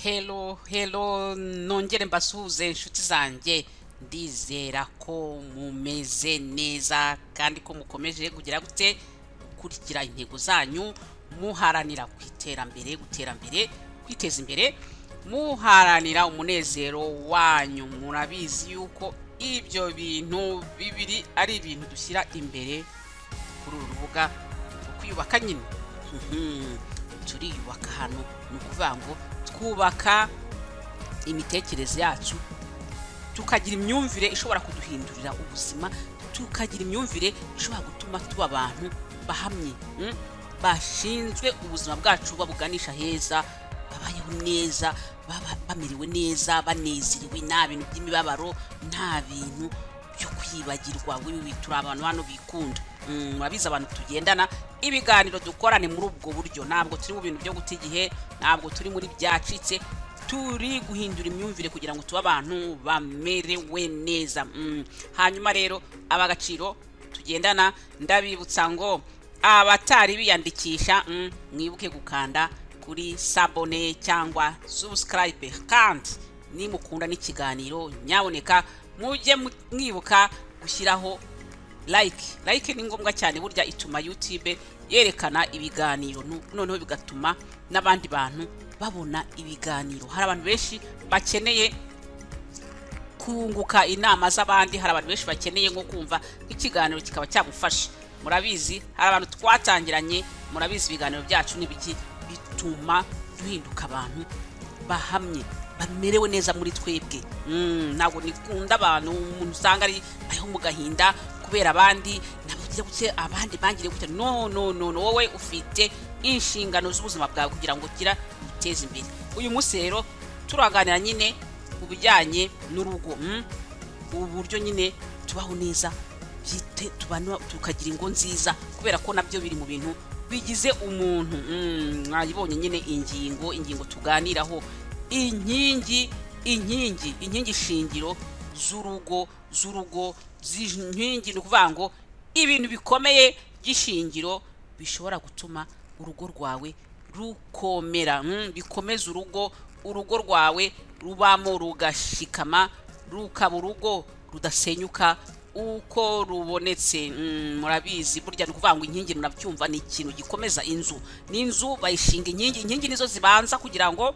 Hello, hello, nongere mbasuhuze inshuti zanjye. Ndizera ko mumeze neza kandi ko mukomeje kugira gute? Gukurikira intego zanyu, muharanira ku iterambere, guterambere, kwiteza imbere, muharanira umunezero wanyu. Murabizi yuko ibyo bintu bibiri ari ibintu dushyira imbere kuri uru rubuga, kwiyubaka nyine. Turiyubaka hano, ni ukuvuga ngo twubaka imitekerereze yacu, tukagira imyumvire ishobora kuduhindurira ubuzima, tukagira imyumvire ishobora gutuma tuba abantu bahamye, bashinzwe ubuzima bwacu, babuganisha heza, babayeho neza, baba bamerewe neza, banezerewe, nta bintu by'imibabaro, nta bintu byo kwibagirwa. Wiwi, turi abantu hano bikunda. Murabizi, abantu tugendana, ibiganiro dukorane muri ubwo buryo. Ntabwo turi mu bintu byo guta igihe, ntabwo turi muri byacitse, turi guhindura imyumvire kugira ngo tube abantu bamerewe neza. Hanyuma rero, ab'agaciro tugendana, ndabibutsa ngo abatari biyandikisha, mwibuke gukanda kuri s'abonner cyangwa subscribe. Kandi nimukunda n'ikiganiro, nyaboneka mujye mwibuka gushyiraho like. Like ni ngombwa cyane, burya ituma YouTube yerekana ibiganiro, noneho bigatuma n'abandi bantu babona ibiganiro. Hari abantu benshi bakeneye kunguka inama z'abandi, hari abantu benshi bakeneye nko kumva nk'ikiganiro kikaba cyagufasha. Murabizi, hari abantu twatangiranye, murabizi ibiganiro byacu n'ibiki bituma duhinduka abantu bahamye, bamerewe neza muri twebwe. Ntabwo nikunda abantu, umuntu usanga ari ariho mu gahinda kubera abandi, nabugira gutya, abandi bangire gutya. No, no, no, no, wowe ufite inshingano z'ubuzima bwawe kugira ngo ugira uteze imbere. Uyu munsi rero turaganira nyine ku bijyanye n'urugo, uburyo nyine tubaho neza, byite tubana, tukagira ingo nziza, kubera ko nabyo biri mu bintu bigize umuntu. Mwayibonye nyine ingingo tuganiraho, inkingi shingiro z'urugo, z'inkingi, ni ukuvuga ngo ibintu bikomeye by'ishingiro bishobora gutuma urugo rwawe rukomera, bikomeza urugo, urugo rwawe rubamo rugashikama, rukaba urugo rudasenyuka uko rubonetse. Murabizi, burya ni ukuvuga ngo inkingi, murabyumva, ni ikintu gikomeza inzu. N'inzu bayishinga inkingi, inkingi nizo zibanza, kugira ngo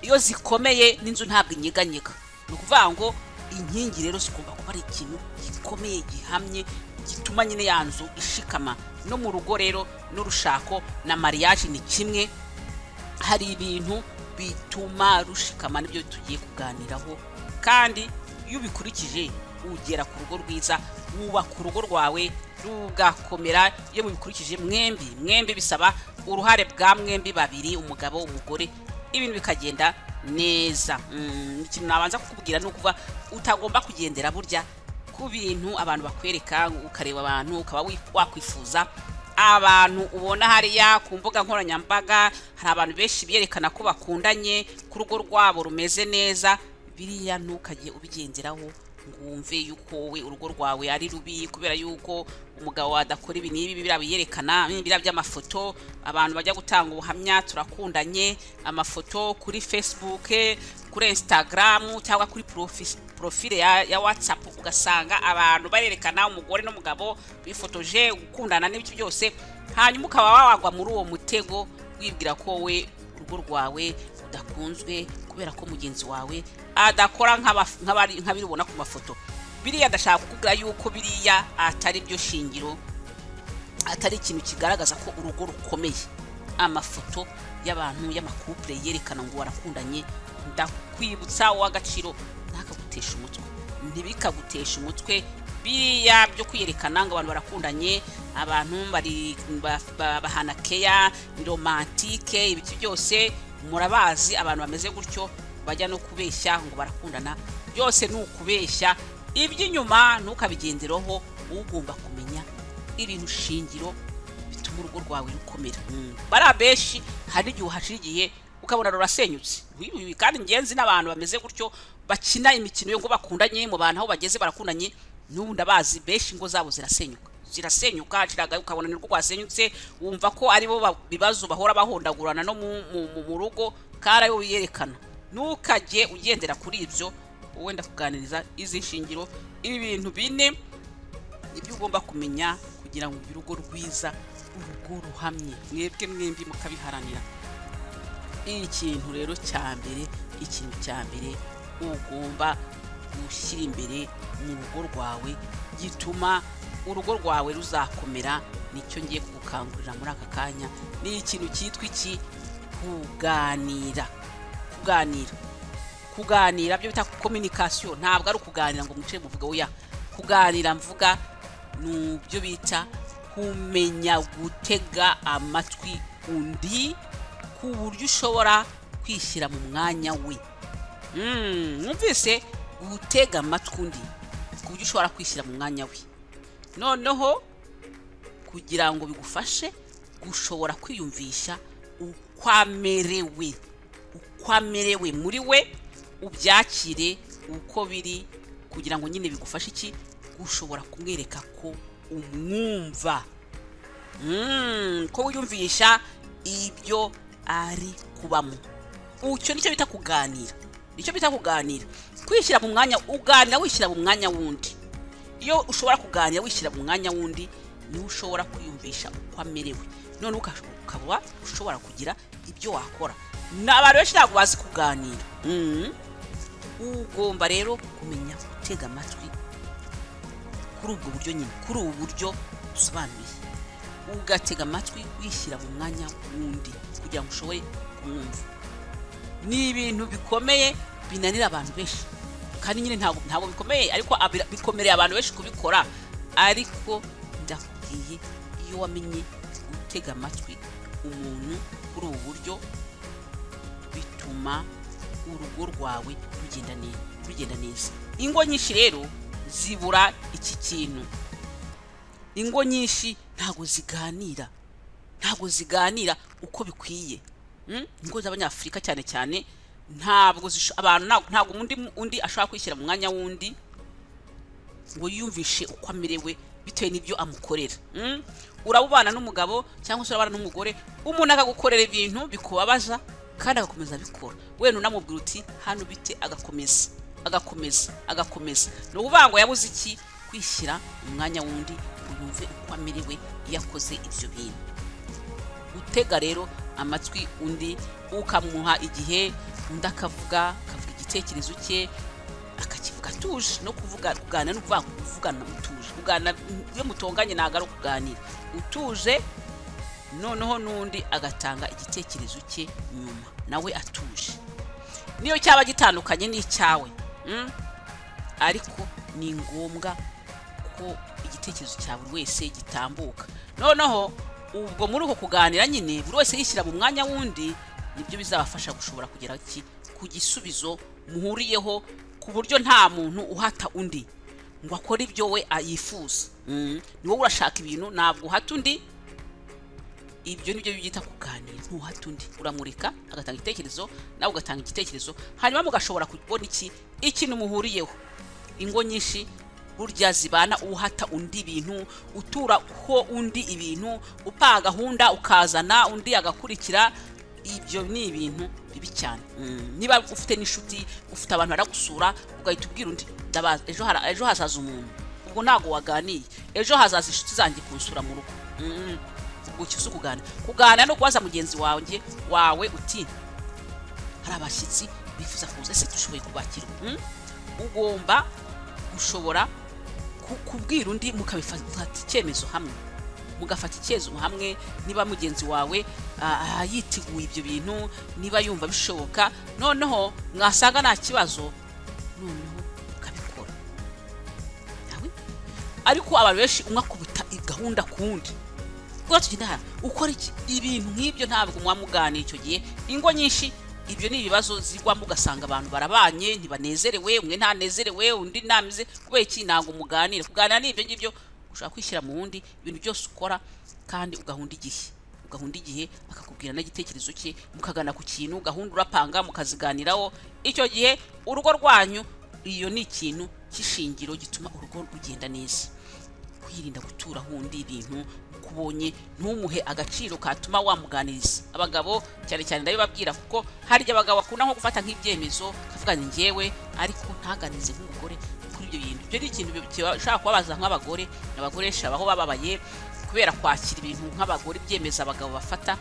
iyo zikomeye n'inzu ntabwo inyeganyega. Ni ukuvuga ngo inkingi rero zigomba kuba ari ikintu gikomeye, gihamye, gituma nyine ya nzu ishikama. No mu rugo rero, n'urushako na mariage ni kimwe, hari ibintu bituma rushikama, nibyo tugiye kuganiraho. Kandi iyo ubikurikije ugera ku rugo rwiza, wubaka urugo rwawe rugakomera iyo mubikurikije mwembi. Mwembi bisaba uruhare bwa mwembi babiri, umugabo, umugore, ibintu bikagenda neza. Ikintu nabanza kukubwira ni ukuvuga utagomba kugendera burya ku bintu abantu bakwereka, ukareba abantu, ukaba wakwifuza abantu ubona hariya ku mbuga nkoranyambaga. Hari abantu benshi berekana ko bakundanye, ko urugo rwabo rumeze neza. Biriya ntukajye ubigenderaho ngo wumve yuko wowe urugo rwawe ari rubi kubera yuko umugabo adakora ibi n'ibi. Biriya biyerekana, biriya by'amafoto, abantu bajya gutanga ubuhamya, turakundanye, amafoto kuri Facebook, kuri Instagram cyangwa kuri profile ya WhatsApp, ugasanga abantu barerekana umugore n'umugabo bifotoje, gukundana n'ibiki byose, hanyuma ukaba wagwa muri uwo mutego wibwira ko wowe urugo rwawe udakunzwe kubera ko mugenzi wawe adakora nk'abiri ubona ku mafoto. Biriya ndashaka kukubwira yuko biriya atari byo shingiro, atari ikintu kigaragaza ko urugo rukomeye. Amafoto y'abantu, y'ama couple yerekana ngo barakundanye, ndakwibutsa, uw'agaciro, ntakagutesha umutwe, ntibikagutesha umutwe biriya byo kwiyerekana ngo abantu barakundanye, abantu bari bahana keya, ni romantique, ibiki byose. Murabazi abantu bameze gutyo, bajya no kubeshya ngo barakundana, byose ni ukubeshya. Iby'inyuma ntukabigendereho, ugomba kumenya ibintu shingiro bituma urugo rwawe rukomera. Bariya benshi hari igihe uhashira igihe ukabona rurasenyutse. Wiwi, kandi ngenzi n'abantu bameze gutyo bakina imikino yo ngo bakundanye mu bantu, aho bageze barakundanye, n'ubu ndabazi benshi, ingo zabo zirasenyuka, zirasenyuka, ziraga, ukabona nirwo rwasenyutse, wumva ko aribo bibazo bahora bahondagurana no mu rugo. Kandi ariwe wiyerekana. Ntukajye ugendera kuri ibyo. Wenda kuganiriza izi nshingiro, ibi bintu bine nibyo ugomba kumenya kugira ngo ugire urugo rwiza, urugo ruhamye, mwebwe mwembi mukabiharanira. Ikintu rero cya mbere, ikintu cya mbere ugomba gushyira imbere mu rugo rwawe gituma urugo rwawe ruzakomera, nicyo ngiye kugukangurira muri aka kanya, ni ikintu cyitwa iki? Kuganira. Kuganira, kuganira byo bita communication. Ntabwo ari ukuganira ngo mwicare muvuge, oya. Kuganira mvuga ni byo bita kumenya gutega amatwi undi ku buryo ushobora kwishyira mu mwanya we. Mwumvise? Gutega amatwi undi ku buryo ushobora kwishyira mu mwanya we, noneho kugira ngo bigufashe gushobora kwiyumvisha uko amerewe, uko amerewe muri we, ubyakire uko biri, kugira ngo nyine bigufashe iki? Gushobora kumwereka ko umwumva, ko wiyumvisha ibyo ari kubamo. Icyo nicyo bita kuganira, nicyo bita kuganira, kwishyira mu mwanya. Uganira wishyira mu mwanya wundi. Iyo ushobora kuganira wishyira mu mwanya wundi, niho ushobora kwiyumvisha uko amerewe, none ukaba ushobora kugira ibyo wakora. Ni abantu benshi ntabwo bazi kuganira. Ugomba rero kumenya gutega amatwi kuri ubwo buryo nyine, kuri ubu buryo dusobanuye, ugatega amatwi wishyira mu mwanya wundi kugira ngo ushobore kumwumva. Ni ibintu bikomeye binanira abantu benshi, kandi nyine ntabwo bikomeye, ariko bikomereye abantu benshi kubikora. Ariko ndakubwiye, iyo wamenye gutega amatwi umuntu kuri ubu buryo, bituma urugo rwawe rugenda neza. Ingo nyinshi rero zibura iki kintu. Ingo nyinshi ntabwo ziganira, ntabwo ziganira uko bikwiye. Ingo z'Abanyafurika cyane cyane ntabwo abantu ntabwo undi ashobora kwishyira mu mwanya w'undi ngo yiyumvishe uko amerewe bitewe n'ibyo amukorera. Uraba ubana n'umugabo cyangwa se urabana n'umugore, umuntu akagukorera ibintu bikubabaza kandi agakomeza abikora. Wenda unamubwira uti: "Hano bite?" Agakomeza, agakomeza, agakomeza. Ni ukuvuga ngo yabuze iki? Kwishyira mu mwanya w'undi ngo yumve uko amerewe iyo akoze ibyo bintu. Gutega rero amatwi undi, ukamuha igihe, undi akavuga, akavuga igitekerezo cye, akakivuga atuje. No kuvuga, kuganira no kuvuga, kuvugana utuje. Kuganira iyo mutonganye ntabwo ari ukuganira utuje. Noneho n'undi agatanga igitekerezo cye nyuma, nawe atuje, niyo cyaba gitandukanye n'icyawe. Ariko ni ngombwa ko igitekerezo cya buri wese gitambuka. Noneho ubwo muri uko kuganira nyine, buri wese yishyira mu mwanya w'undi, nibyo bizabafasha gushobora kugera ku gisubizo muhuriyeho, ku buryo nta muntu uhata undi ngo akore ibyo we yifuza. Ni wowe urashaka ibintu, ntabwo uhata undi. Ibyo nibyo byita kuganira. Ntuhata undi, uramureka agatanga igitekerezo, nawe ugatanga igitekerezo, hanyuma mugashobora kubona iki? Ikintu muhuriyeho. Ingo nyinshi burya zibana uhata undi ibintu, uturaho undi ibintu, upanga gahunda ukazana undi agakurikira, ibyo ni ibintu bibi cyane. Niba ufite n'inshuti, ufite abantu baragusura, ugahita ubwira undi: "Ndabaza, ejo hazaza umuntu," ubwo ntabwo waganiye. "Ejo hazaza inshuti zanjye kunsura mu rugo." Ubwo icyo si ukuganira. Kuganira no kubaza mugenzi wawe uti: "Hari abashyitsi bifuza kuza, ese dushoboye kubakira?" Ugomba gushobora kubwira undi, mukabifata icyemezo hamwe, mugafata icyemezo hamwe. Niba mugenzi wawe yiteguye ibyo bintu, niba yumva bishoboka, noneho mwasanga nta kibazo, noneho ukabikora nawe. Ariko abantu benshi, umwe akubita gahunda ku wundi: "Ubwo tugenda hano ukora iki?" Ibintu nk'ibyo ntabwo muba muganira icyo gihe. Ingo nyinshi ibyo ni ibibazo zigwamo, ugasanga abantu barabanye ntibanezerewe, umwe ntanezerewe, undi ntamize. Kubera iki? Ntabwo muganira. Kuganira ni ibyo ngibyo, ushobora kwishyira mu wundi ibintu byose ukora, kandi ugahunda igihe, ugahunda igihe, akakubwira n'igitekerezo cye, mukagana ku kintu. Gahunda urapanga, mukaziganiraho. Icyo gihe urugo rwanyu, iyo ni ikintu cy'ishingiro gituma urugo rugenda neza. Kwirinda guturaho undi ibintu, Akubonye ntumuhe agaciro katuma wamuganiriza. Abagabo cyane cyane ndabibabwira, kuko hari igihe abagabo bakunda nko gufata nk'ibyemezo, akavuga ni njyewe, ariko ntaganirize nk'umugore kuri ibyo bintu. Ibyo ni ikintu gishobora kubabaza nk'abagore. Abagoresha baho bababaye kubera kwakira ibintu nk'abagore, ibyemezo abagabo bafata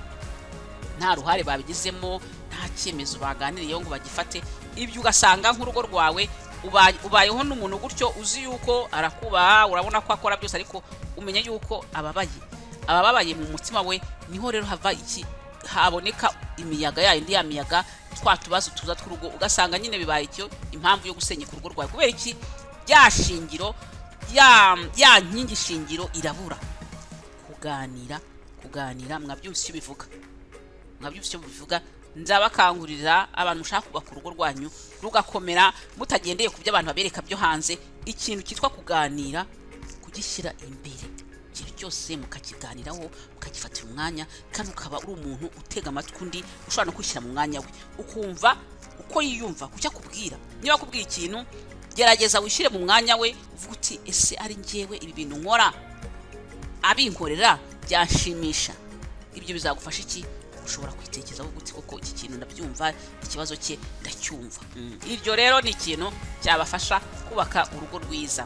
nta ruhare babigizemo, nta cyemezo baganiriyeho ngo bagifate. Ibyo ugasanga nk'urugo rwawe ubayeho n'umuntu gutyo, uzi yuko arakubaha, urabona ko akora byose, ariko umenya yuko ababaye, abababaye mu mutima we. Niho rero hava iki? Haboneka imiyaga yayindi, ya miyaga, twa tubazo tuza tw'urugo, ugasanga nyine bibaye icyo impamvu yo gusenyeka urugo rwawe. Kubera iki? Rya shingiro, ya nkingi shingiro irabura. Kuganira, kuganira, mwabyumvise icyo bivuga, mwabyumvise icyo bivuga. Nzabakangurira abantu mushaka kubaka urugo rwanyu rugakomera mutagendeye ku byo abantu babereka byo hanze, ikintu cyitwa kuganira kugishyira imbere, ikintu cyose mukakiganiraho, mukagifatira umwanya, kandi ukaba uri umuntu utega amatwi undi, ushobora no kwishyira mu mwanya we, ukumva uko yiyumva kucyo akubwira. Niba akubwiye ikintu, gerageza wishyire mu mwanya we, uvuge uti: "Ese ari njyewe, ibi bintu nkora abinkorera byanshimisha?" Ibyo bizagufasha iki? Ushobora kwitekerezaho uti: "Koko iki kintu ndabyumva, ikibazo cye ndacyumva." Iryo rero ni ikintu cyabafasha kubaka urugo rwiza.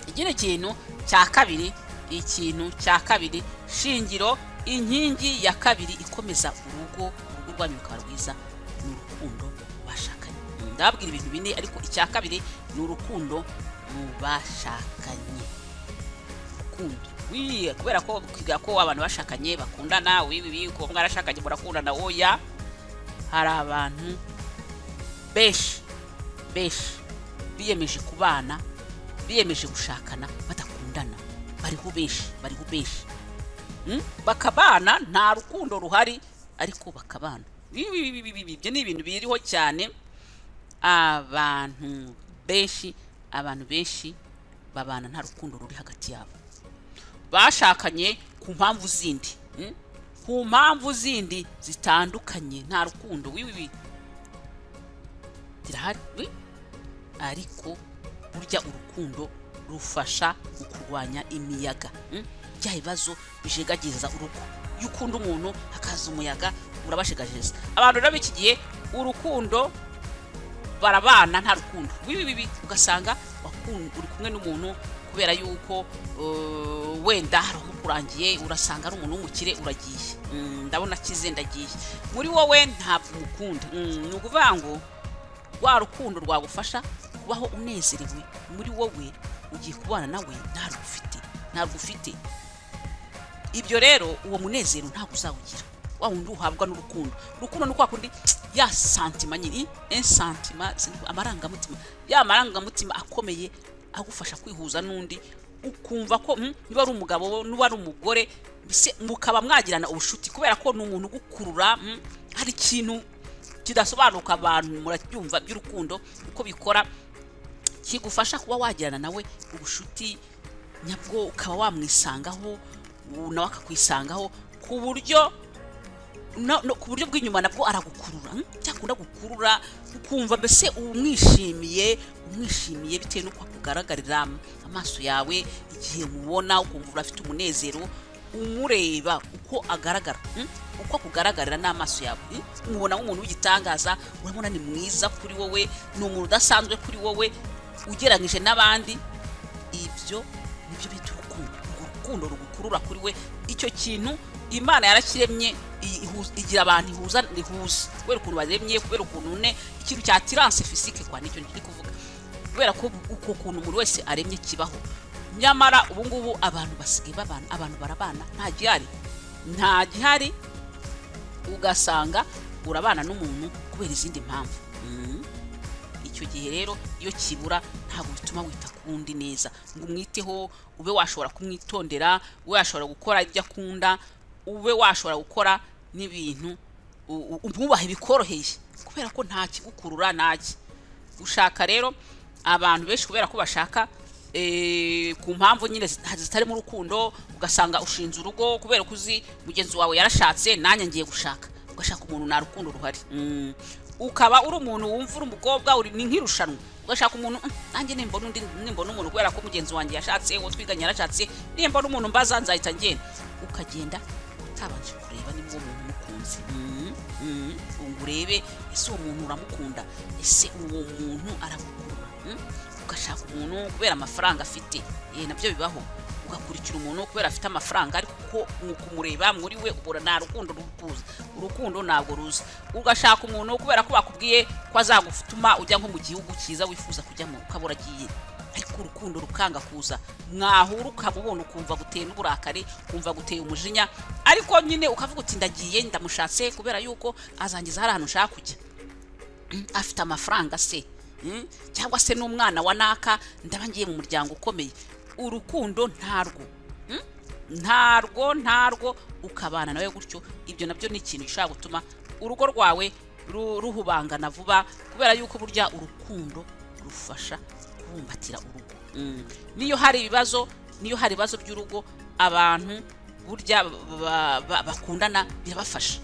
Ikindi kintu cya kabiri, ikintu cya kabiri shingiro, inkingi ya kabiri ikomeza urugo, urugo rwanyu rukaba rwiza, ni urukundo bashakanye. Ndababwira ibintu bine, ariko icya kabiri ni urukundo mu bashakanye. Urukundo wiye, kubera ko kwiga ko abantu bashakanye bakundana, wibi wibi ko mwarashakanye murakundana, oya. Hari abantu benshi benshi biyemeje kubana, biyemeje gushakana badakundana. Bariho benshi, bariho benshi. Bakabana nta rukundo ruhari, ariko bakabana. Ibi, ibyo ni ibintu biriho cyane. Abantu benshi, abantu benshi babana nta rukundo ruri hagati yabo, bashakanye ku mpamvu zindi, Ku mpamvu zindi zitandukanye, nta rukundo wiwibi zirahari wi. Ariko burya urukundo rufasha mu kurwanya imiyaga, Bya bibazo bijegageza urugo. Iyo ukunda umuntu hakaza umuyaga, urabashegageza. Abantu rero b'iki gihe urukundo barabana nta rukundo wibi, ugasanga uri kumwe n'umuntu kubera yuko wenda hari umukurangiye, urasanga ari umuntu w'umukire, uragiye. Ndabona akize, ndagiye. Muri wowe ntabwo umukunda. Ni ukuvuga ngo rwa rukundo rwagufasha kubaho unezerewe muri wowe, ugiye kubana nawe ntarwo ufite, ntarwo ufite. Ibyo rero, uwo munezero ntabwo uzawugira, wa wundi uhabwa n'urukundo. Urukundo ni kwa kundi ya sentiment nyine, un sentiment, amarangamutima, ya marangamutima akomeye agufasha kwihuza n'undi, ukumva ko niba ari umugabo, niba ari umugore, mbese mukaba mwagirana ubushuti kubera ko ni umuntu ugukurura. Hari ikintu kidasobanuka, abantu murabyumva by'urukundo uko bikora, kigufasha kuba wagirana nawe ubushuti nyabwo, ukaba wamwisangaho, nawe akakwisangaho, ku buryo no, ku buryo bw'inyuma nabwo aragukurura, Cyakunda gukurura, ukumva mbese umwishimiye, umwishimiye bitewe n'uko akugaragarira amaso yawe. Igihe umubona ukumva urafite umunezero, umureba uko agaragara, Uko akugaragarira n'amaso yawe, Umubona nk'umuntu w'igitangaza, urabona ni mwiza kuri wowe, ni umuntu udasanzwe kuri wowe ugereranyije n'abandi. Ibyo nibyo bita urukundo, urwo rukundo rugukurura kuri we. Icyo kintu Imana yarakiremye, igira abantu ihuza, ihuza kubera ukuntu baremye, kubera ukuntu ne ikintu cya attirance physique kwa, nicyo ndi kuvuga, kubera ko uko kuntu umuntu wese aremye kibaho. Nyamara ubu ngubu abantu basigaye babana, abantu barabana nta gihari, nta gihari. Ugasanga urabana n'umuntu kubera izindi mpamvu. Icyo gihe rero iyo kibura, ntabwo bituma wita ku wundi neza ngo umwiteho, ube washobora kumwitondera, ube washobora gukora ibyo akunda, ube washobora gukora n'ibintu umwubahe bikoroheye, kubera ko nta kigukurura ntaki. Gushaka rero, abantu benshi kubera ko bashaka ku mpamvu nyine zitarimo urukundo, ugasanga ushinze urugo kubera ko uzi mugenzi wawe yarashatse, nanjye ngiye gushaka, ugashaka umuntu nta rukundo ruhari. Ukaba uri umuntu wumva uri umukobwa, uri ni nk'irushanwa. Ugashaka umuntu, nanjye nimbona undi, nimbona umuntu, kubera ko mugenzi wanjye yashatse, uwo twiganye yarashatse, nimbona umuntu mbaza nzahita ngenda. Ukagenda utabanje kureba niba uwo muntu umukunze, ngo urebe ese uwo muntu uramukunda, ese uwo muntu aragukurura. Ugashaka umuntu kubera amafaranga afite, nabyo bibaho. Ugakurikira umuntu kubera afite amafaranga, ariko ko mu kumureba muri we ubona nta rukundo rukuza, urukundo ntabwo ruza. Ugashaka umuntu kubera ko bakubwiye ko azagutuma ujya nko mu gihugu cyiza wifuza kujyamo, ukaba uragiye, ariko urukundo rukanga kuza. Mwahura ukamubona ukumva guteye n'uburakari, ukumva guteye umujinya, ariko nyine ukavuga uti: "Ndagiye, ndamushatse kubera yuko azangiza hari ahantu nshaka kujya. Afite amafaranga se, cyangwa se n'umwana wa naka, ndaba ngiye mu muryango ukomeye." Urukundo ntarwo, ntarwo, ntarwo. Ukabana nawe gutyo. Ibyo nabyo ni ikintu gishobora gutuma urugo rwawe ruhubangana vuba, kubera yuko burya urukundo rufasha kubumbatira urugo. Niyo hari ibibazo, niyo hari ibibazo by'urugo, abantu burya bakundana birabafasha.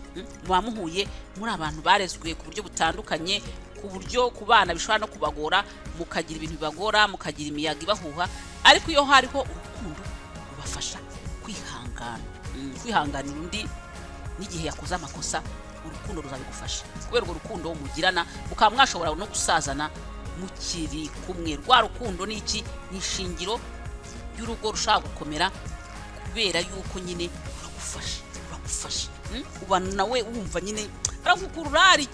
Muba muhuye muri abantu barezwe ku buryo butandukanye, ku buryo ku bana bishobora no kubagora, mukagira ibintu bibagora, mukagira imiyaga ibahuha, ariko iyo hariho urukundo rubafasha kwihangana, kwihanganira undi n'igihe yakoze amakosa. Urukundo ruzabigufasha kubera urwo rukundo mugirana, mukaba mwashobora no gusazana mukiri kumwe. Rwa rukundo ni iki? Ni ishingiro ry'urugo rushobora gukomera, kubera yuko nyine ruragufasha, ruragufasha. Uba nawe wumva nyine aragukurura. Hari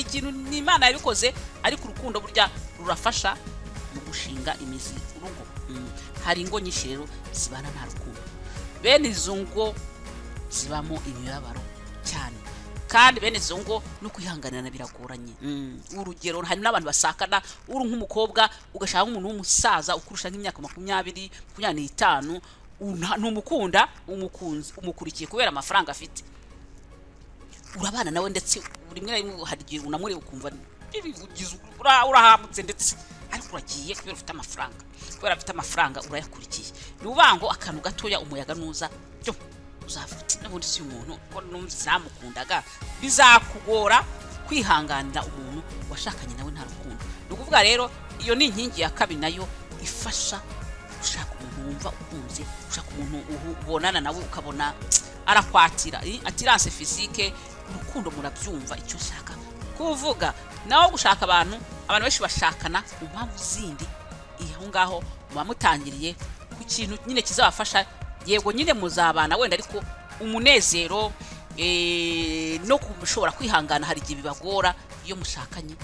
ikintu ni Imana yabikoze, ariko urukundo burya rurafasha mu gushinga imizi urugo. Hari ingo nyinshi rero zibana nta rukundo. Bene izo ngo zibamo imibabaro cyane, kandi bene izo ngo no kwihanganirana biragoranye. Urugero, hari n'abantu basakana, uri nk'umukobwa ugashaka nk'umuntu w'umusaza ukurusha nk'imyaka 20, 25, ntumukunda, umukunzi umukurikiye kubera amafaranga afite. Urabana nawe, ndetse rimwe na rimwe hari igihe unamureba ukumva urahamutse ndetse, ariko uragiye kubera ufite amafaranga, kubera afite amafaranga urayakurikiye. Ni ukuvuga ngo akantu gatoya, umuyaga nuza byo uzavuga uti: "N'ubundi si umuntu ko numva sinamukundaga." Bizakugora kwihanganira umuntu washakanye nawe nta rukundo. Ni ukuvuga rero iyo ni inkingi ya kabiri nayo ifasha gushaka umuntu wumva ukunze, gushaka umuntu ubonana nawe ukabona arakwatira, attirance physique, urukundo. Murabyumva icyo nshaka kuvuga. Naho gushaka abantu, abantu benshi bashakana ku mpamvu zindi. Aho ngaho muba mutangiriye ku kintu nyine kizabafasha. Yego nyine muzabana wenda, ariko umunezero no gushobora kwihangana hari igihe bibagora iyo mushakanye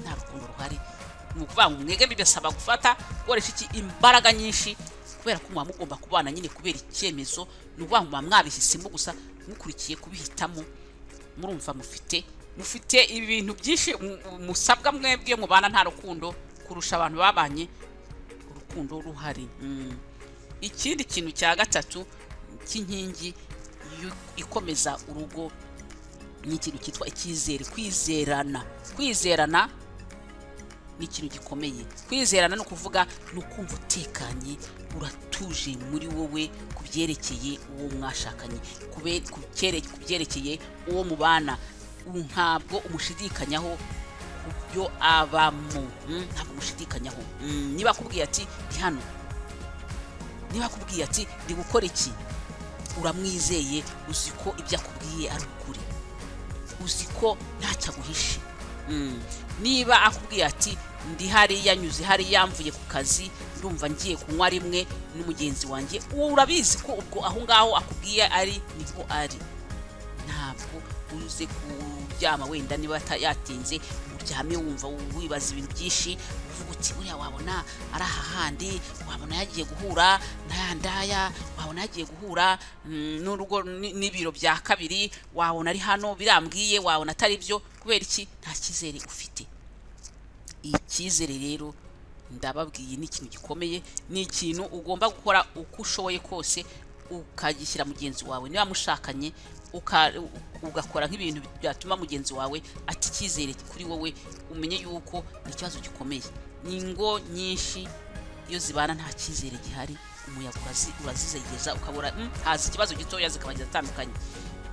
nta rukundo ruhari. Ni ukuvuga ngo mwege bibasaba gufata, gukoresha iki, imbaraga nyinshi, kubera ko muba mugomba kubana nyine kubera icyemezo. Ni ukuvuga ngo muba mwabihisemo gusa, mukurikiye kubihitamo. Murumva mufite ibintu byinshi musabwa mwebwe iyo mubana nta rukundo kurusha abantu babanye urukundo ruhari. Ikindi kintu cya gatatu cy'inkingi ikomeza urugo ni ikintu cyitwa icyizere, kwizerana. Kwizerana ni ikintu gikomeye. Kwizerana ni ukuvuga ni ukumva utekanye, uratuje muri wowe ku byerekeye uwo mwashakanye, ku byerekeye uwo mubana. Ntabwo umushidikanyaho ku byo abamo, ntabwo umushidikanyaho. Niba akubwiye ati: "Ndi hano," niba akubwiye ati: "Ndi gukora iki," uramwizeye, uzi ko ibyo akubwiye ari ukuri, uzi ko ntacyo aguhishe. Niba akubwiye ati: "Ndi hariya, nyuze hariya, mvuye ku kazi, ndumva ngiye kunywa rimwe n'umugenzi wanjye," uwo urabizi ko ubwo aho ngaho akubwiye ari niho ari. Ntabwo uze kuryama wenda niba yatinze, uryame wumva wibaza ibintu byinshi, uvuga uti: "Buriya wabona ari aha handi, wabona yagiye guhura na ndaya, wabona yagiye guhura n'urugo n'ibiro bya kabiri, wabona ari hano birambwiye, wabona atari byo." Kubera iki? Nta cyizere ufite. Icyizere rero ndababwiye ni ikintu gikomeye, ni ikintu ugomba gukora uko ushoboye kose ukagishyira mugenzi wawe. Niba mushakanye, ugakora nk'ibintu byatuma mugenzi wawe ata icyizere kuri wowe, umenye yuko ni ikibazo gikomeye. Ni ingo nyinshi iyo zibana nta cyizere gihari, umuyaga urazizegeza, ukabura haza ikibazo gitoya zikaba zitandukanye.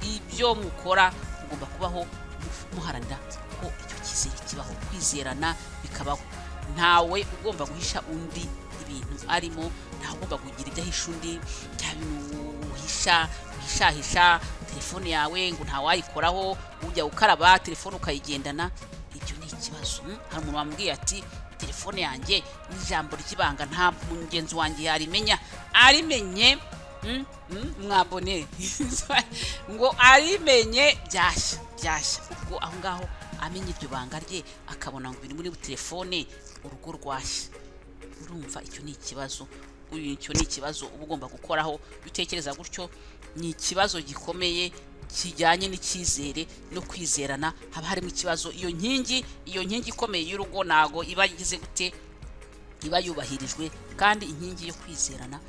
Ibyo mukora mugomba kubaho muharanira ko icyo cyizere kibaho, kwizerana bikabaho. Ntawe ugomba guhisha undi ibintu arimo, ntawe ugomba kugira ibyo ahisha undi. Bya bintu uhisha, uhishahisha telefone yawe ngo ntawayikoraho, ujya gukaraba telefone ukayigendana, ibyo ni ikibazo. Hari umuntu wambwiye ati: "Telefone yanjye n'ijambo ry'ibanga, nta mugenzi wanjye yarimenya. Arimenye, mwabone ngo arimenye byashya byashya." Ubwo aho ngaho amenye iryo banga rye, akabona ngo biri muri telefone, urugo rwashya. Urumva icyo ni ikibazo. Uyu, icyo ni ikibazo uba ugomba gukoraho. Iyo utekereza gutyo, ni ikibazo gikomeye kijyanye n'icyizere no kwizerana, haba harimo ikibazo. Iyo nkingi ikomeye y'urugo ntago iba igize gute, iba yubahirijwe. Kandi inkingi yo kwizerana,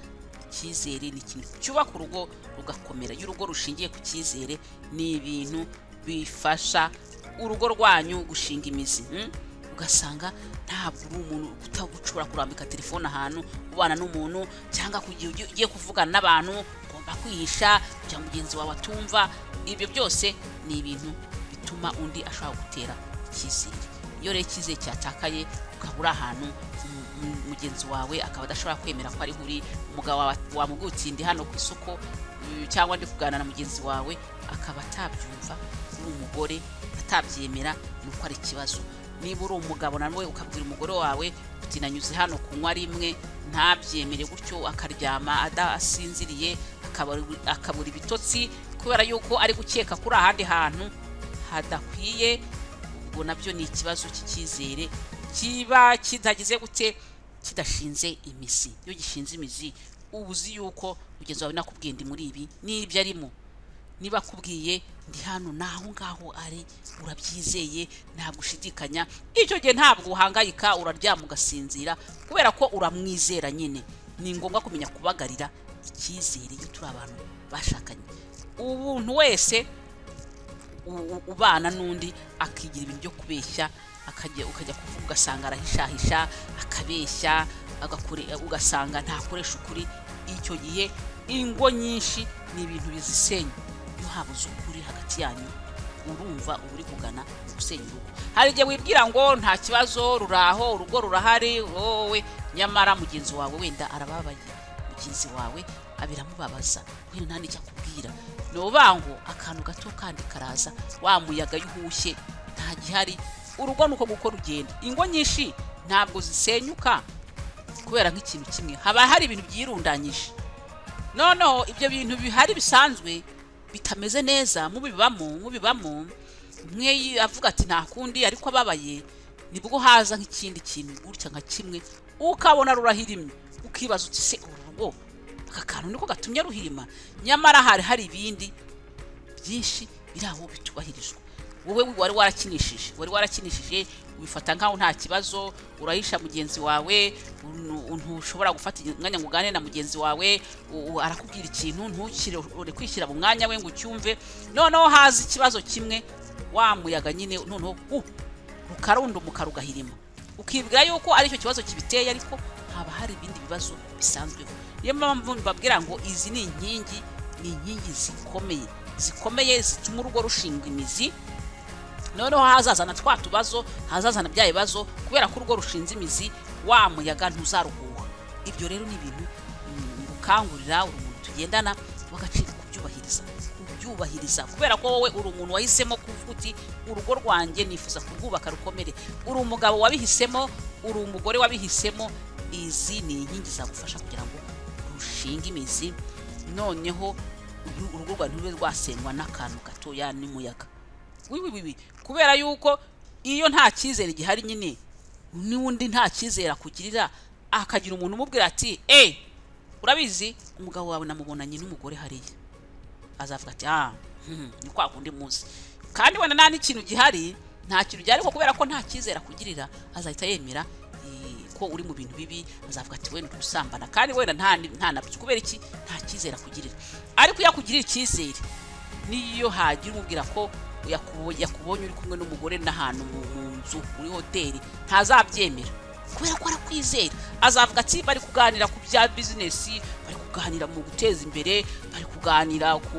icyizere, ni ikintu cyubaka urugo rugakomera. Iyo urugo rushingiye ku cyizere, ni ibintu bifasha urugo rwanyu gushinga imizi. Ugasanga ntabwo uri umuntu ushobora kurambika telefone ahantu ubana n'umuntu, cyangwa kugihe ugiye kuvugana n'abantu ugomba kwihisha kugira ngo mugenzi wawe atumva. Ibyo byose ni ibintu bituma undi ashobora gutera icyizere. Iyo rero icyizere cyatakaye, ukaba uri ahantu, mugenzi wawe akaba adashobora kwemera ko ari uri umugabo wawe, wamubwira uti: "Ndi hano ku isoko," cyangwa ndi kuganira na mugenzi wawe, akaba atabyumva, uri umugore atabyemera, ni uko ari ikibazo. Niba uri umugabo nawe ukabwira umugore wawe uti: "Nanyuze hano kunywa rimwe," ntabyemere gutyo, akaryama adasinziriye, akabura ibitotsi kubera yuko ari gukeka kuri ahandi hantu hadakwiye, ubwo nabyo ni ikibazo cy'icyizere kiba kitagize gute, kidashinze imizi. Iyo gishinze imizi, uba uzi yuko mugenzi wawe nakubwiye ndi muri ibi n'ibyo arimo, niba akubwiye ndi hano, naho ngaho ari, urabyizeye, ntabwo ushidikanya. Icyo gihe ntabwo uhangayika, uraryama ugasinzira kubera ko uramwizera nyine. Ni ngombwa kumenya kubagarira icyizere iyo turi abantu bashakanye. Ubuntu wese ubana n'undi akigira ibintu byo kubeshya, akajya ukajya kuvuga ugasanga arahishahisha, akabeshya, ugasanga ntakoresha ukuri, icyo gihe ingo nyinshi ni ibintu bizisenya. Iyo habuze ukuri hagati yanyu, urumva uba uri kugana gusenya urugo. Hari igihe wibwira ngo nta kibazo, ruraho, urugo rurahari wowe, nyamara mugenzi wawe wenda arababaye, mugenzi wawe biramubabaza, wenda nta n'icyo akubwira. Ni ukuvuga ngo akantu gato kandi karaza, wa muyaga iyo uhushye nta gihari, urugo ni uko gukora ugenda. Ingo nyinshi ntabwo zisenyuka kubera nk'ikintu kimwe, haba hari ibintu byirundanyije. Noneho ibyo bintu bihari bisanzwe bitameze neza, mubibamo mubibamo, umwe avuga ati: "Nta kundi," ariko ababaye, nibwo haza nk'ikindi kintu gutya nka kimwe, ukabona rurahirimye, ukibaza uti: "Se uru rugo aka kantu niko gatumye ruhirima?" Nyamara hari hari ibindi byinshi biri aho bitubahirizwa. Wowe wari warakinishije, ubifata nkaho nta kibazo, urahisha mugenzi wawe, ntushobora gufata umwanya ngo uganire na mugenzi wawe. Arakubwira ikintu, ntukire ure kwishyira mu mwanya we ngo ucyumve. Noneho haza ikibazo kimwe, wa muyaga nyine, noneho rukarundumuka rugahirima, ukibwira yuko aricyo kibazo kibiteye, ariko haba hari ibindi bibazo bisanzweho. Niyo mpamvu mbabwira ngo izi ni inkingi, ni inkingi zikomeye, zikomeye, zituma urugo rushinga imizi. Noneho hazazana twa tubazo, hazazana bya bibazo, kubera ko urugo rushinze imizi, wa muyaga ntuzaruhuha. Ibyo rero ni ibintu ngukangurira, uri umuntu tugendana w'agaciro, kubyubahiriza, kubyubahiriza, kubera ko wowe uri umuntu wahisemo kuvuga uti: "Urugo rwanjye nifuza kurwubaka rukomere." Uri umugabo wabihisemo, uri umugore wabihisemo, izi ni inkingi zagufasha kugira ngo rushinge imizi, noneho urugo rwawe ntirube rwasenywa n'akantu gatoya n'umuyaga wiwiwiwi. Kubera yuko iyo nta cyizere gihari nyine, n'undi nta cyizere akugirira, akagira umuntu umubwira ati: "Eh, urabizi, umugabo wawe namubonanye n'umugore hariya," azavuga ati: "Ah, ni kwa kundi muzi." Kandi wenda nta n'ikintu gihari, nta kintu gihari, ariko kubera ko nta cyizere akugirira, azahita yemera ko uri mu bintu bibi. Azavuga ati: "Wenda uri gusambana," kandi wenda nta nabyo. Kubera iki? Nta cyizere akugirira. Ariko iyo akugirira icyizere, niyo hagira umubwira ko yakubonye uri kumwe n'umugore n'ahantu mu nzu, muri hoteli, ntazabyemera kubera ko arakwizera. Azavuga ati: "Bari kuganira ku bya bizinesi, bari kuganira mu guteza imbere, bari kuganira ku,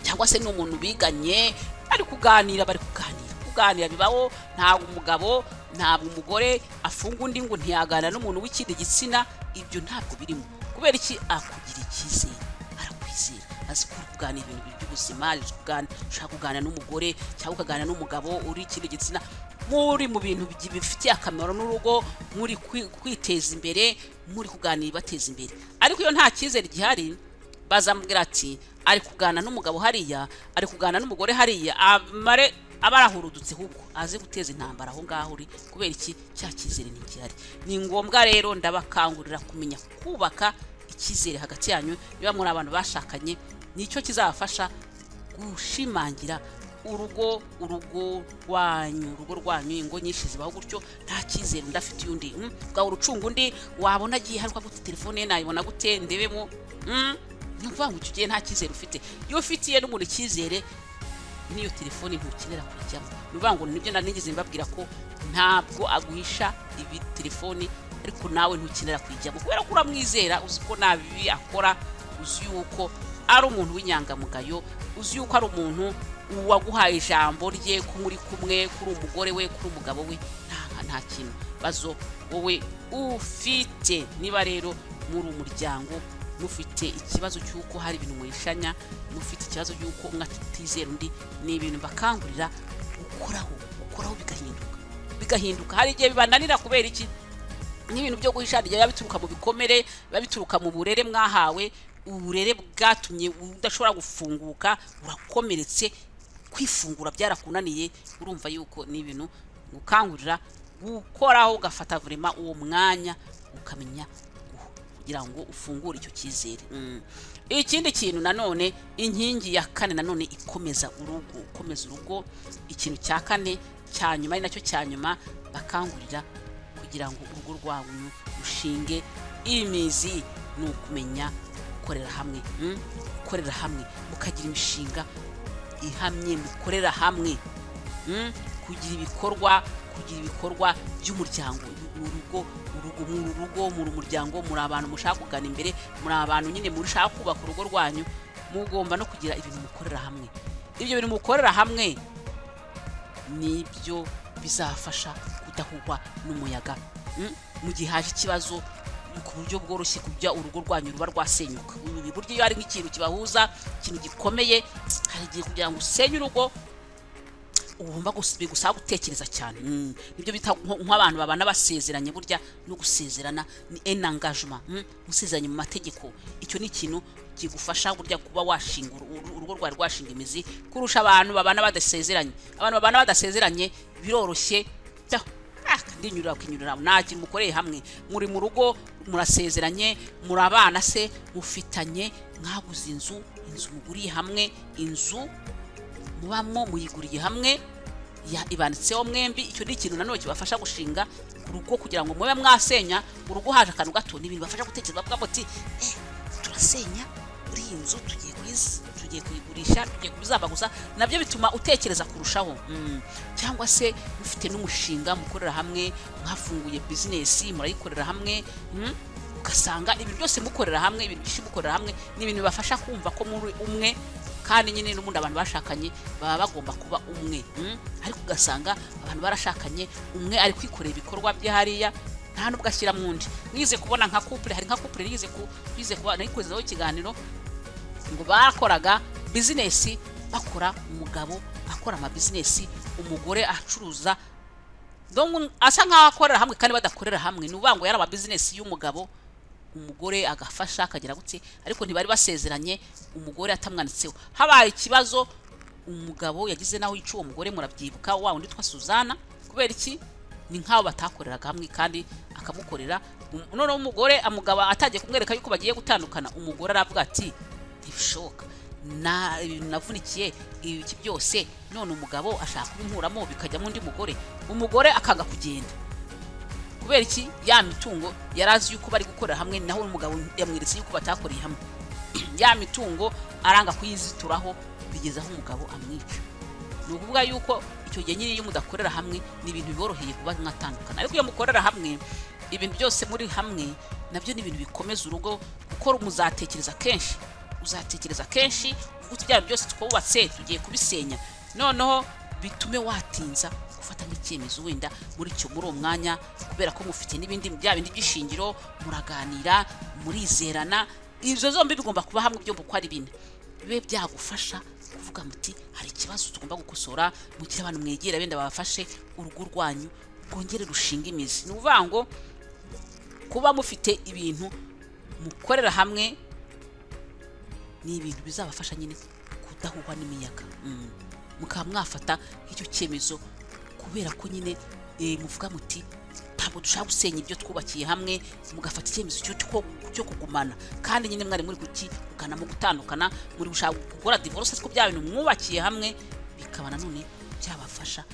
cyangwa se ni umuntu biganye, bari kuganira." Bari kuganira, kuganira bibaho. Ntabwo umugabo Ntabwo umugore afunga undi ngo ntiyaganira n'umuntu w'ikindi gitsina. Ibyo ntabwo birimo. Kubera iki? Akugira icyizere, arakwizera, azi ko uri kuganira ibintu by'ubuzima, azi kuganira, ushaka kuganira n'umugore cyangwa ukaganira n'umugabo uri ikindi gitsina, muri mu bintu bifitiye akamaro n'urugo, muri kwiteza imbere, muri kuganira bateza imbere. Ariko iyo nta cyizere gihari, bazamubwira ati: "Ari kuganira n'umugabo hariya, ari kuganira n'umugore hariya," amare aba arahurudutse, ahubwo aze guteza intambara aho ngaho uri. Kubera iki? Cya cyizere ntigihari. Ni ngombwa rero, ndabakangurira kumenya kubaka icyizere hagati yanyu. Niba muri abantu bashakanye, nicyo kizabafasha gushimangira urugo rwanyu, urugo rwanyu. Ingo nyinshi zibaho gutyo, nta cyizere undi afitiye undi. Ugahora ucunga undi, wabona agiye hari gute, telefone ye nayibona gute, ndebemo. Ni ukuvuga ngo icyo gihe nta cyizere ufite. Iyo ufitiye n'umuntu icyizere, n'iyo telefone ntukenera kuyijyamo. Ni ukuvuga ngo nibyo nari nigeze mbabwira ko ntabwo aguhisha ibi telefoni, ariko nawe ntukenera kuyijyamo kubera ko uramwizera, uzi ko nta bibi akora, uzi yuko ari umuntu w'inyangamugayo, uzi yuko ari umuntu waguhaye ijambo rye ko muri kumwe, kuri umugore we, kuri umugabo we, nta kintu bazo wowe ufite. Niba rero muri umuryango mufite ikibazo cy'uko hari ibintu muhishanya, mufite ikibazo cy'uko umwe atizera undi, ni ibintu mbakangurira gukoraho bigahinduka. Hari igihe bibananira. Kubera iki? N'ibintu byo guhisha biba bituruka mu bikomere, biba bituruka mu burere mwahawe, uburere bwatumye udashobora gufunguka, urakomeretse, kwifungura byarakunaniye. Urumva yuko ni ibintu gukangurira gukoraho, ugafata vraiment uwo mwanya, ukamenya kugira ngo ufungure icyo cyizere. Ikindi kintu nanone, inkingi ya kane nanone ikomeza urugo, ikomeza urugo, ikintu cya kane cya nyuma, ari nacyo cya nyuma bakangurira kugira ngo urugo rwanyu rushinge imizi, ni ukumenya gukorera hamwe. Gukorera hamwe, mukagira imishinga ihamye mukorera hamwe. Kugira ibikorwa by'umuryango mu rugo. Urugo, mu rugo, mu muryango, muri abantu mushaka kugana imbere, muri abantu nyine mushaka kubaka urugo rwanyu, mugomba no kugira ibintu mukorera hamwe. Ibyo bintu mukorera hamwe nibyo bizafasha kudahugwa n'umuyaga. Mu gihe haje ikibazo, ku buryo bworoshye kujya urugo rwanyu ruba rwasenyuka. Burya iyo hari nk'ikintu kibahuza, ikintu gikomeye, hari igihe kugira ngo usenye urugo ugomba bigusaba gutekereza cyane. Nibyo bita nk'abantu babana basezeranye. Burya no gusezerana ni un engagement, Musezeranye mu mategeko, icyo ni ikintu kigufasha burya kuba washinga urugo rwawe rwashinga imizi kurusha abantu babana badasezeranye. Abantu babana badasezeranye biroroshye, ndinyurira ukinyurira, nta kintu mukoreye hamwe. Muri mu rugo murasezeranye, muri abana se mufitanye, mwaguze inzu, inzu muguriye hamwe, inzu mubamo muyiguriye hamwe, ibanditseho mwembi. Icyo ni ikintu nanone kibafasha gushinga urugo, kugira ngo mube mwasenya urugo haje akantu gato. Ni ibintu bibafasha gutekereza, bavuga bati: "Turasenya uri iyi nzu, tugiye kuyigurisha, tugiye kubizaba gusa." Nabyo bituma utekereza kurushaho. Cyangwa se mufite n'umushinga mukorera hamwe, mwafunguye bizinesi murayikorera hamwe. Ugasanga ibintu byose mukorera hamwe, ibintu byinshi mukorera hamwe, ni ibintu bibafasha kumva ko muri umwe. Kandi nyine n'ubundi abantu bashakanye baba bagomba kuba umwe. Ariko ugasanga abantu barashakanye, umwe ari kwikorera ibikorwa bye hariya, nta nubwo ashyira mu undi. Mwize kubona nka couple, hari nka couple nize kuba nayikozeho ikiganiro, ngo bakoraga bizinesi, bakora, umugabo akora amabizinesi, umugore acuruza, donc asa nkaho akorera hamwe kandi badakorera hamwe. Ni ukuvuga ngo yari amabizinesi y'umugabo, umugore agafasha, akagira gutse, ariko ntibari basezeranye, umugore atamwanditseho. Habaye ikibazo, umugabo yagize naho yica uwo mugore, murabyibuka, wa wundi witwa Suzana. Kubera iki? Ni nk'aho batakoreraga hamwe kandi akamukorera. Noneho umugore, umugabo atangiye kumwereka yuko bagiye gutandukana, umugore aravuga ati: "Ntibishoboka, na navunikiye ibiki byose, none umugabo ashaka kubinkuramo bikajyamo undi mugore." Umugore akanga kugenda. Kubera iki? Ya mitungo yari azi yuko bari gukorera hamwe, naho umugabo yamweretse yuko batakoreye hamwe. Ya mitungo aranga kuyizituraho, bigeza aho umugabo amwica. Ni ukuvuga yuko icyo gihe nyine iyo mudakorera hamwe, ni ibintu biboroheye kuba mwatandukana. Ariko iyo mukorera hamwe, ibintu byose muri hamwe, nabyo ni ibintu bikomeza urugo, kuko muzatekereza kenshi, uzatekereza kenshi uvuga uti: "Bya byose twubatse tugiye kubisenya." Noneho bitume watinza gufata gufata nk'icyemezo wenda muri uwo mwanya, kubera ko mufite n'ibindi bya bindi by'ishingiro, muraganira, murizerana. Ibyo zombi bigomba kuba hamwe byombi uko ari bine, bibe byagufasha kuvuga muti hari ikibazo tugomba gukosora. Mugire abantu mwegera benda babafashe, urugo rwanyu rwongere rushinga imizi. Ni ukuvuga ngo kuba mufite ibintu mukorera hamwe ni ibintu bizabafasha nyine kudahuhwa n'imiyaga. Mukaba mwafata nk'icyo cyemezo kubera ko nyine muvuga muti ntabwo dushaka gusenya ibyo twubakiye hamwe, mugafata icyemezo cyo kugumana, kandi nyine mwari muri kukigana mu gutandukana, muri gushaka gukora divorce, ariko bya bintu mwubakiye hamwe bikaba nanone byabafasha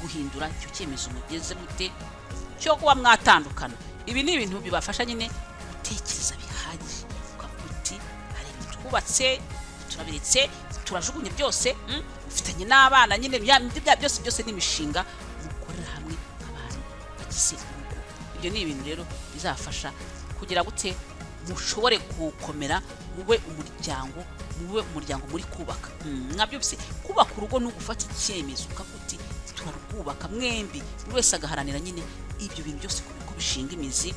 guhindura icyo cyemezo mugeze mute cyo kuba mwatandukana. Ibi ni ibintu bibafasha nyine gutekereza bihagije, ukavuga uti hari ibintu twubatse, turabiretse, turajugunye byose. Mufitanye n'abana nyine, bya byose byose ni imishinga mukorera hamwe nk'abantu bagize urugo. Ibyo ni ibintu rero bizafasha kugira gute mushobore gukomera, mube umuryango muri kubaka. Mwabyumvise, kubaka urugo ni ugufata icyemezo ukavuga uti turarwubaka mwembi, buri wese agaharanira nyine ibyo bintu byose ko bishinga imizi,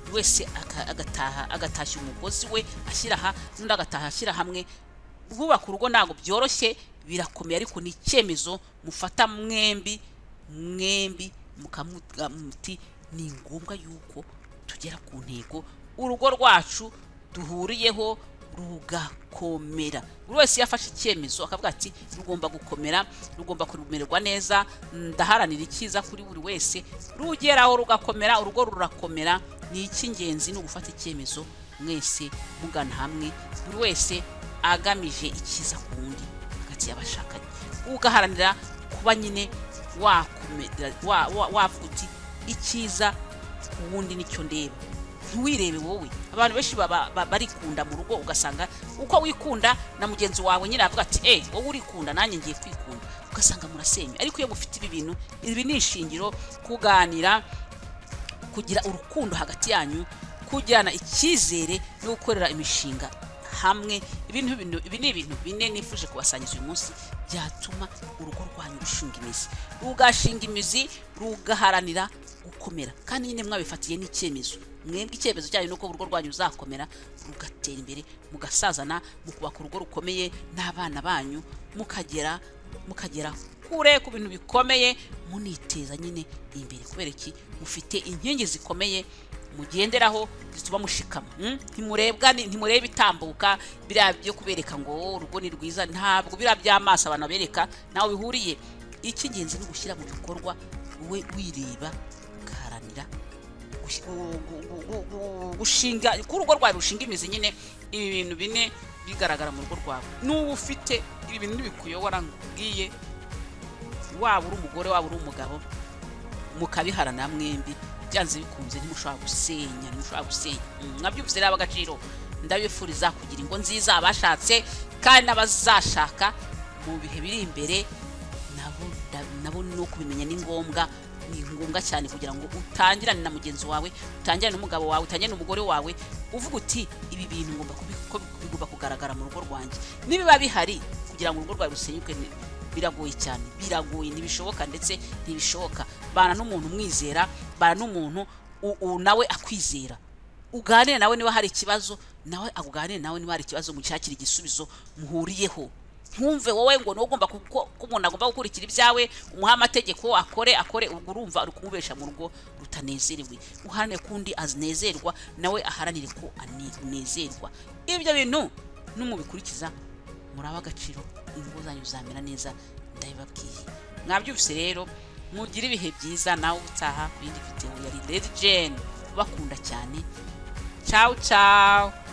buri wese agataha agatashya umugozi we ashyira aha, n'undi agataha ashyira hamwe. Kubaka urugo ntabwo byoroshye, birakomeye, ariko ni icyemezo mufata mwembi, mwembi mukamuga muti ni ngombwa yuko tugera ku ntego, urugo rwacu duhuriyeho rugakomera. Buri wese iyo afashe icyemezo akavuga ati rugomba gukomera, rugomba kumererwa neza, ndaharanira icyiza kuri buri wese, rugeraho rugakomera, urugo rurakomera. Ni icy'ingenzi ni ugufata icyemezo mwese mugana hamwe, buri wese agamije icyiza ku wundi hagati y'abashakanye, ugaharanira kuba nyine wakomera, wavuga uti icyiza ku wundi nicyo ndeba, ntiwirebe wowe. Abantu benshi baba barikunda mu rugo, ugasanga uko wikunda na mugenzi wawe nyine avuga ati wowe urikunda, nanjye ngiye kwikunda, ugasanga murasenya. Ariko iyo mufite ibi bintu, ibi ni ishingiro: kuganira, kugira urukundo hagati yanyu, kugirana icyizere no gukorera imishinga hamwe. Ibi ni ibintu bine nifuje kubasangiza uyu munsi byatuma urugo rwanyu rushinga imizi, rugashinga imizi, rugaharanira gukomera, kandi nyine mwabifatiye n'icyemezo mwebwe. Icyemezo cyanyu ni uko urugo rwanyu ruzakomera, rugatera imbere, mugasazana, mukubaka urugo rukomeye n'abana banyu, mukagera kure ku bintu bikomeye, muniteza nyine imbere. Kubera iki? Mufite inkingi zikomeye mugenderaho zituma mushikama. Ntimurebwa ntimureba itambuka biriya byo kubereka ngo "Oh, urugo ni rwiza." Ntabwo biriya by'amaso abantu babereka ntaho bihuriye. Icy'ingenzi ni ugushyira mu bikorwa, wowe wireba, ugaharanira gushinga ko urugo rwawe rushinga imizi nyine. Ibi bintu bine bigaragara mu rugo rwawe, n'uba ufite ibi bintu ntibikuyobora nkubwiye, waba uri umugore, waba uri umugabo, mukabiharanira mwembi, byanze bikunze ntimushobora gusenya, ntimushobora gusenya. Mwabyumvise rero, agaciro. Ndabifuriza kugira ingo nziza abashatse, kandi n'abazashaka mu bihe biri imbere nabo no kubimenya ni ngombwa, ni ngombwa cyane kugira ngo utangirane na mugenzi wawe, utangirane n'umugabo wawe, utangirane n'umugore wawe, uvuga uti ibi bintu ngomba ko bigomba kugaragara mu rugo rwanjye. Nibiba bihari, kugira ngo urugo rwawe rusenyuke biragoye cyane, biragoye, ntibishoboka, ndetse ntibishoboka. Bana n'umuntu umwizera, bana n'umuntu nawe akwizera, uganire nawe niba hari ikibazo, nawe akuganire nawe niba hari ikibazo, mushakire igisubizo muhuriyeho. Ntumve wowe ngo niwe ugomba, kuko ko umuntu agomba gukurikira ibyawe, umuha amategeko akore akore, ubwo urumva uri kumubesha mu rugo rutanezerewe. Uharanire ko undi anezerwa, nawe aharanire ko anezerwa. Ibyo bintu numubikurikiza muraba agaciro, ingo zanyu zamera neza, ndabibabwiye. Mwabyumvise rero, mugire ibihe byiza. Nawe utaha ku yindi video. Yari Lady Jane, ubakunda cyane. Ciao ciao.